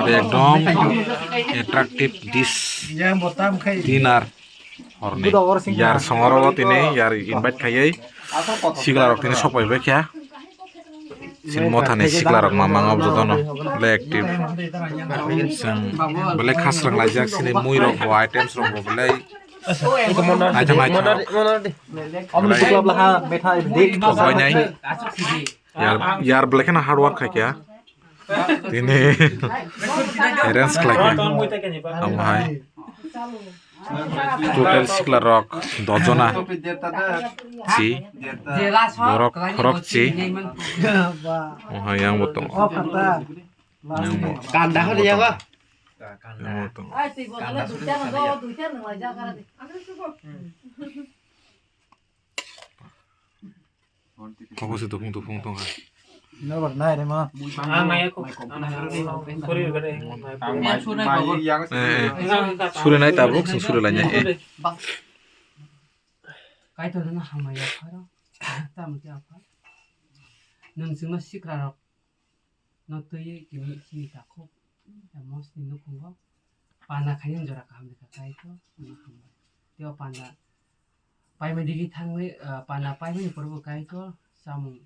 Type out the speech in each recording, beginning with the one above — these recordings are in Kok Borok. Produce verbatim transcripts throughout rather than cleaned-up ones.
Ekdom attractive dish dinner horni. Yar songoro tini yar invite khaiwi sikla rok tini sok pai bai kha. Sin mothani sikla rok ma mango jotono belai active. Sing belai khasrang laijak sini mui rok bo items rok bo belai naithok naithok. Belai. Yar, yar belai kheno hard work khai kha. Tini arrange khlai kha. Omo hai total sikla rok dos jona si. Borok khorok si. Omo hai yang bo tongo. Yang bo. Kanda hodi yago. Yang bo tongo. Koko se topung topung tong hai. Nobar nai re ma. Ah, maya ko. Suri gare. Eh, eh. Suri nai tabuk, sing suri lanya, eh. Kaitor na hamaya pharo. Tamo kya pha. Nung sima sikra rok. No twi kini sini takhuk. Mosni nukhungo. Panda khaini jora kaham rikha Kaitor. Nung hambai. Teo panda. Paimani digi thangwi, ah, panda paimani porobo Kaitor, samung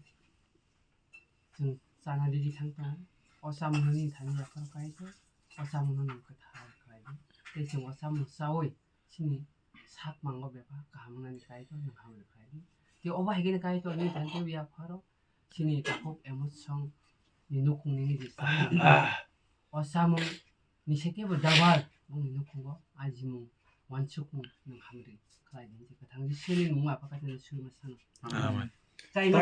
chwng chana digi thang tongo. O samung nini thani yapharo Kaitor, o samung no nwng kwthar khlai di. Tei chwng o samung chaui chini sak mango bebak kaham wngnani Kaitor nwng hamari khlai di. Tei obo hai khe Kaitor nini thani tei yapharo chini takhuk Amos song ni nukhung nini je samung. O samung ni se kebo double bongni nukhungo ajimung wansukmung nwng hamari khlai di. Kwthang Jisuni mung apha khe suri ma sano. Amen. Chai ma.